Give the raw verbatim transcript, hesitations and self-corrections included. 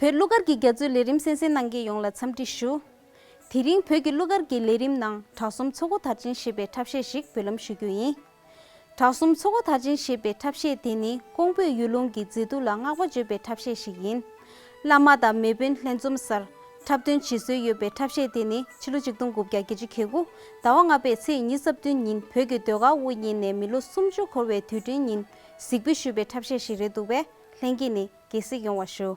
བོད་གླུ་གར་གྱི་རྒྱ་མཚོའི་ལས་རིམ་གསན་གཟིགས་གནང་མཁན་ཡོངས་ལ་འཚམས་འདྲི་ཞུ། དེ་རིང་བོད་ཀྱི་གླུ་གར་གྱི་ལས་རིམ་ནང་གྲགས་གསུམ་མཚོ་སྒོ་དར་ཆེན་ཞེས་པའི་འཁྲབ་གཞས་ཤིག་འབུལ་ལམ་ཞུ་རྒྱུ་ཡིན། གྲགས་གསུམ་མཚོ་སྒོ་དར་ཆེན་ཞེས་པའི་འཁྲབ་གཞས་དེ་ནི་ཀོང་པོའི་ཡུལ་ལུང་གི་མཛེས་སྡུག་ལ་བསྔགས་པ་བརྗོད་པའི་འཁྲབ་གཞས་ཤིག་ཡིན། བླ་མ་དང་མེས་དཔོན་ལྷན་འཛོམས་སར་འཁྲབ་སྟོན་བྱེད་སྲོལ་ཡོད་པའི་འཁྲབ་གཞས་དེ་ནི་ཕྱི་ལོ་ཆིག་སྟོང་དགུ་བརྒྱ་བརྒྱད་ཅུ་གྱ་དགུ་ཟླ་བ་ལྔ་པའི་ཚེས་ཉི་ཤུ་རྩ་བདུན་ཉིན་བོད་ཀྱི་ཟློས་གར་དབུ་བརྙེས་ནས་མི་ལོ་སུམ་ཅུ་འཁོར་བའི་དུས་དྲན་ཉིན་གཟིགས་འབུལ་ཞུས་པའི་འཁྲབ་གཞས་ཤིག་རེད་འདུག་པས། ལྷན་རྒྱས་ནས་དགྱེས་གཟིགས་ཡོང་བ་ཞུ།